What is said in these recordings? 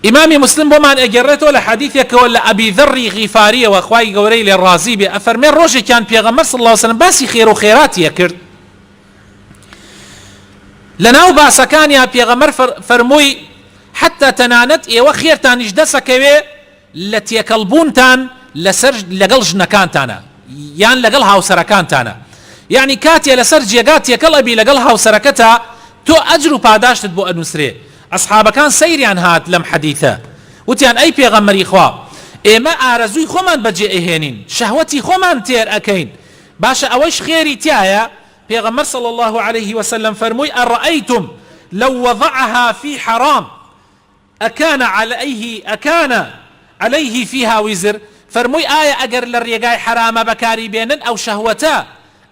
ئیمامی مسلم بۆمان ئەگێڕێتەوە لە حەدیثێکەوە لە ئەبی ذەڕی غیفاریەوە خوای گەورەی لێ ڕازی بێ ئەفەرمێ ڕۆژێکیان پێغەمبەر صلی اللە علیە وسلم باسی خێر و خێراتی ئەکرد لەناو باسەکانیا پێغەمبەر فەرمووی حتی تەنانەت ئێوە خێرتانیش دەسەکەوێ لە تێکەڵ بوونتان لەسەر لەگەڵ ژنەکانتانا یان لەگەڵ هاوسەرەکانتانا یەعنی کاتێ لەسەر جێگا تێکەڵ ئەبی لەگەڵ هاوسەرەکەتا تۆ ئەجر و پاداشتت بۆ ئەنوسرێ ئەسحابەکان سەیریان هات لەم حەدیثە وتیان ئەی پێغەمبەری خوا ئێمە ئارەزووی خۆمان بەجێ ئەهێنین شەهوەتی خۆمان تێر ئەکەین باشە ئەوەیش خێری تیایە پێغەمبەر صلی اللە علیه وسلم فەرمووی ئەرەئیتم لو وضعها فی حرام اکان علیه اکان علیه فیها وزر، فەرمووی ئایا ئەگەر لە رێگای حەراما بەکاری بێنن ئەو شەهوەتە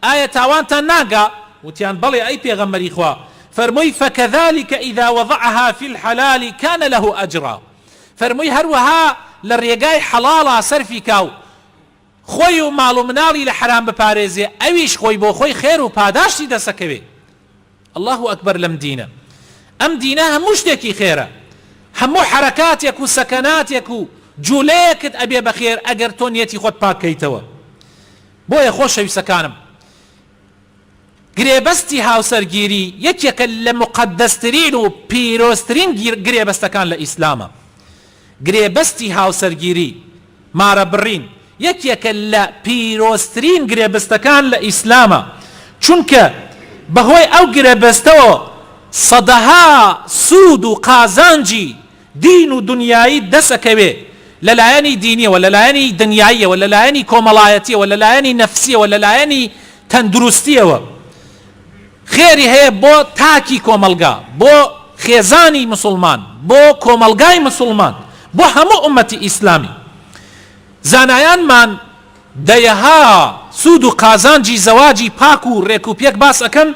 ئایا تاوانتان ناگا؟ وتیان بەڵێ ئەی پێغەمبەری خوا، فەرمووی فکذلک اذا وضعها فی الحلال کان له اجرا، فەرمووی هەروەها لە رێگای حەڵاڵا سەرفی کا و خۆی و ماڵ و مناڵی لە حەرام بپارێزێ ئەویش خۆی بۆ خۆی خێر و پاداشتی دەسەکەوێ. اللە اکبر لەم دینە ئەم دینە هەموو شتێکی خێرە هەموو حەرەکاتێک و سەکەناتێک و جولەیەکت ئەبێ بەخێر ئەگەر تۆ نیەتی خۆت پاک کەیتەوە بۆیە خۆشەویستەکانم گرێبەستی هاوسەرگیری یەکێکە لە مقدەسترین و پیرۆزترین گرێبەستەکان لە ئیسلامە گرێبەستی هاوسەرگیری، مارەبڕین، یەکێکە لە پیرۆزترین گرێبەستەکان لە ئیسلاما، چونکە بەهۆی ئەو گرێبەستەوە سەدەها سوود و قازانجی دین و دونیایی دەسەکەوێ لەلایەنی دینیەوە، لەلایەنی دنیاییەوە، لەلایەنی کۆمەڵایەتیەوە، لەلایەنی نەفسیەوە، لەلایەنی تەندروستیەوە. خێری هەیە بۆ تاکی کۆمەڵگا، بۆ خێزانی مسوڵمان، بۆ کۆمەڵگای مسوڵمان، بۆ هەموو ئوممەتی ئیسلامی. زانایانمان دەیەها سوود و قازانجی زەواجی پاک و رێک و پێک باس ئەکەن.